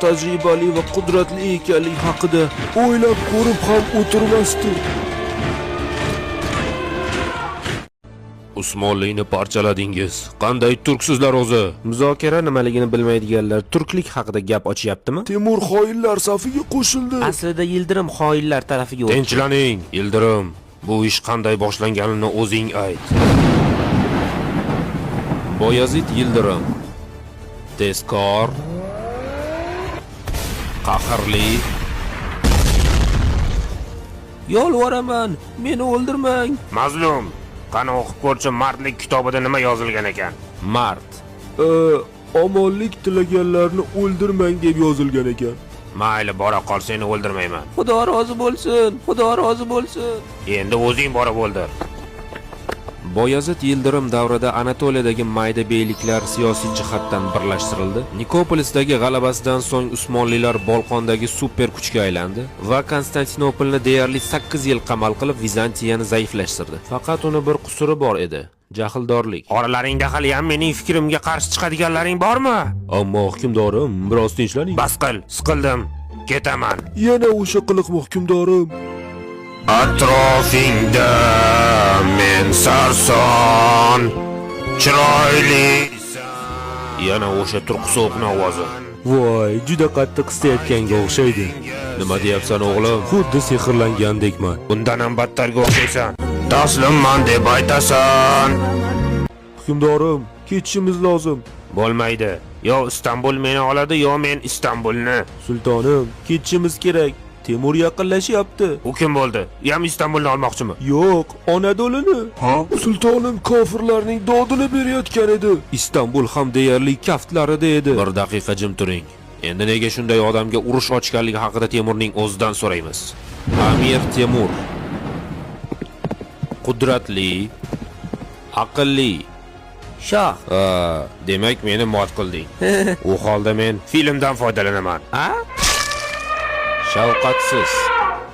tajribali va qudratli ekanligi haqida o'ylab ko'rib ham o'tirmasdi. Usmonlikni parchaladingiz. Qanday turksizlar o'zi? Muzokara nimaligini bilmaydiganlar turklik haqida gap ochyaptimi? Temur xoinlar safiga qo'shildi. Aslida Yildirim xoinlar tarafiga o'tdi. Tinchilaning, Yildirim. Bu ish qanday boshlanganini o'zing ayt. Boyazid Yildirim. Tezkor, qahrli, Yolvoraman, meni o'ldirmang. Mazlum. Qani o'qib ko'rchi, mardlik kitobida nima yozilgan ekan? Mard. Omonlik tilaganlarni o'ldirmang deb yozilgan ekan. Mayli, bora qol, seni o'ldirmayman. Xudo rozi bo'lsin, Xudo rozi bo'lsin. Endi o'zing borib o'ldir. Boyazid Yildirim davrida Anatoliyadagi mayda beyliklar siyosiy jihatdan birlashtirildi. Nikopolisdagi g'alabasidan so'ng Usmonlilar Bolqondagi super kuchga aylandi va Konstantinopolni deyarli 8 yil qamal qilib Vizantiyani zaiflashtirdi. Faqat uni bir qusuri bor edi: jahldorlik. Oralaringda hali ham mening fikrimga qarshi chiqadiganlaring bormi? Ammo hukmdorim, biroz tinchlaning. Bas qil, siqildim. Ketaman. Yana o'sha qiliqmi, hukmdorim? Atrofingda men sarson chiroyli. Yana o'sha turqi sovuqni ovozi. Voy, juda qattiq qistayotganga o'xshaydi. Nima deyapsan, o'g'lim? Xuddi sehrlangandekman. Bundan ham battarga o'xshaysan. Taslimman deb aytasan. Hukmdorim, ketishimiz lozim. Bo'lmaydi. Yo Istanbul meni oladi, yo men Istanbulni. Sultonim, ketishimiz kerak. Temur yaqinlashyapti. U kim bo'ldi? U ham Istanbulni olmoqchimi? Yo'q, Onadolini. Sultonim kofirlarning dodini berayotgan edi. Istanbul ham deyarli kaftlarida edi. Bir daqiqa jim turing. Endi nega shunday odamga urush ochganligi haqida Temurning o'zidan so'raymiz. Amir Temur. Qudratli, aqlli. Shoh. Ha, demak meni mot qilding. U holda men filmdan foydalanaman. A? Shafqatsiz.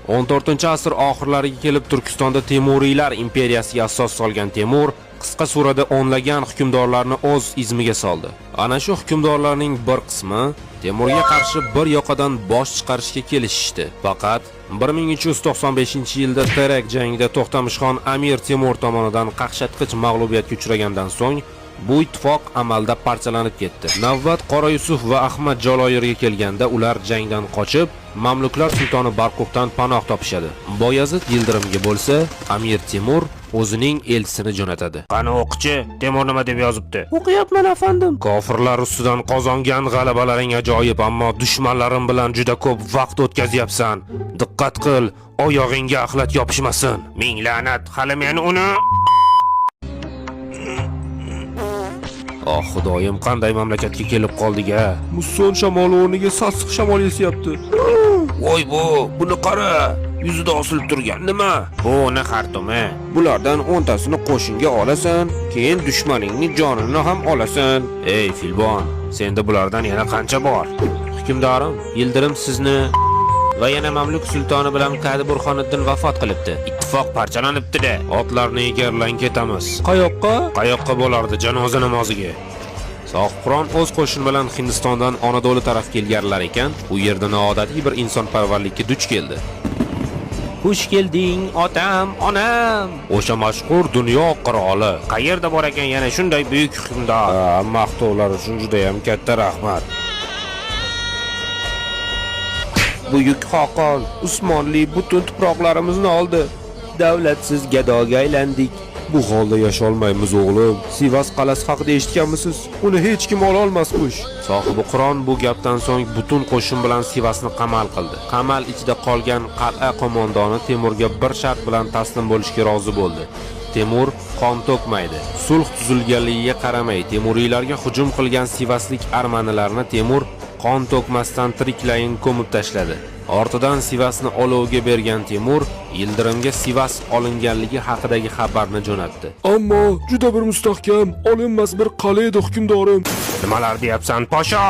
14-asr oxirlariga kelib Turkistonda Temuriylar imperiyasiga asos solgan Temur qisqa surada o'nlagan hukmdorlarni o'z izmiga soldi. Ana shu hukmdorlarning bir qismi Temurga qarshi bir yoqadan bosh chiqarishga kelishishdi. Faqat 1395-yilda Terek jangida To'xtamishxon Amir Temur tomonidan qaqshatqich mag'lubiyatga uchragandan so'ng bu ittifoq amalda parchalanib ketdi. Navbat Qora Yusuf va Ahmad Jaloyirga kelganda ular jangdan qochib, Mamluklar sultoni Barquqdan panoh topishadi. Boyazid Yildirimga bo'lsa, Amir Temur o'zining elchisini jo'natadi. Qani o'qichi, Temur nima deb yozibdi? O'qiyapman, afandim. Kofirlar ustidan qozongan g'alabalaring ajoyib, ammo dushmanlarim bilan juda ko'p vaqt o'tkazyapsan. Diqqat qil, oyog'ingga axlat yopishmasin. Ming la'nat, hali men uni. Oh xudoyim, qanday mamlakatga kelib qoldik a? Musson shamoli o'rniga sassiq shamol esyapti. Voy bu, buni qara. Yuzida osilib turgan nima? Bu uni xartumi. Bulardan o'ntasini qo'shinga olasan, keyin dushmaningning jonini ham olasan. Ey filbon, senda bulardan yana qancha bor? Hukmdorim, Yildirim sizni va yana Mamluk sultoni bilan Kadi Burxoniddin vafot qilibdi. Ittifoq parchalanibdi-da. Otlarni egarlang, ketamiz. Qayoqqa? Qayoqqa bo'lardi, janoza namoziga. Sohibqiron o'z qo'shini bilan Hindistondan Anadolu tarafga ilgarilar ekan, u yerda noodatiy bir insonparvarlikka duch keldi. Xush kelding, otam, onam. O'sha mashhur dunyo qiroli. Qayerda bor ekan yana shunday buyuk hukmdor? Maqtovlar uchun juda ham katta rahmat. Buyuk Xoqon, Usmonli butun tuproqlarimizni oldi. Davlatsiz gadoga aylandik. Bu holda yasholmaymiz, o'g'lim. Sivas qal'asi haqida eshitganmisiz? Uni hech kim ola olmasmish. Sohibi Qiron bu gapdan so'ng butun qo'shin bilan Sivasni qamal qildi. Qamal ichida qolgan qal'a qo'mondoni Temurga bir shart bilan taslim bo'lishga rozi bo'ldi. Temur qon to'kmaydi. Sulh tuzilganligiga qaramay, Temuriylarga hujum qilgan sivaslik armanilarni Temur qon to'kmasdan tiriklayin ko'mib tashladi. Ortidan Sivasni olovga bergan Temur Yildirimga Sivas olinganligi haqidagi xabarni jo'natdi. Ammo juda bir mustahkam, olinmas bir qal'a edi, hukmdorim. Nimalar deyapsan, posho?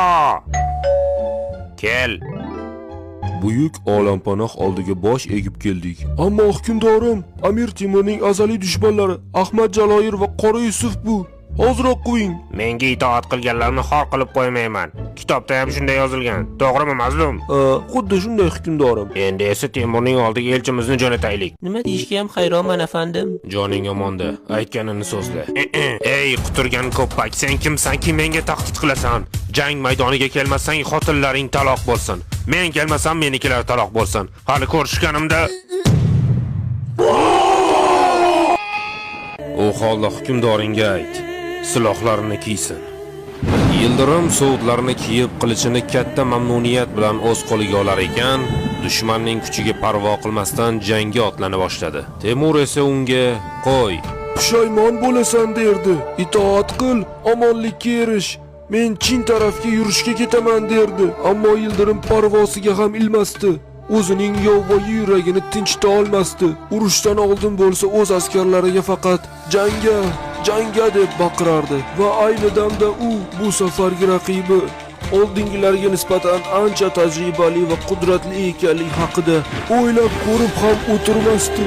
Kel. Buyuk olampanoh oldiga bosh egib keldik. Ammo hukmdorim, Amir Temurning azaliy dushmanlari Ahmad Jaloyir va Qora Yusuf bu. Hoziroq quving. Menga itoat qilganlarni xor qilib qo'ymayman. Kitobda ham shunday yozilgan. To'g'rimi, mazlum? Ha, xuddi shunday, hukmdorim. Endi esa Temurning oldiga elchimizni jo'nataylik. Nima deyishga ham hayronman, afandim. Joning omonda, aytganini so'zla. Ey quturgan ko'ppak, sen kimsanki menga tahdid qilasan? Jang maydoniga kelmasang xotinlaring taloq bo'lsin. Men kelmasam menikilar taloq bo'lsin. Hali ko'rishganimda. U holda hukmdoringga ayt, silohlarini kiysin. Yildirim sovutlarini kiyib, qilichini katta mamnuniyat bilan o'z qo'liga olar ekan, dushmanning kuchiga parvo qilmasdan jangga otlana boshladi. Temur esa unga: "Qo'y, Pushaymon bo'lasan derdi. Itoat qil, omonlikka erish. Men Chin tarafga yurishga ketaman derdi. Ammo Yildirim parvosiga ham ilmasdi. O'zining yovvoyi yuragini tinchita olmasdi. Urushdan oldin bo'lsa o'z askarlariga faqat jangga, jangga deb baqirardi va ayni damda u bu safargi raqibi oldingilarga nisbatan ancha tajribali va qudratli ekanligi haqida o'ylab ko'rib ham o'tirmasdi.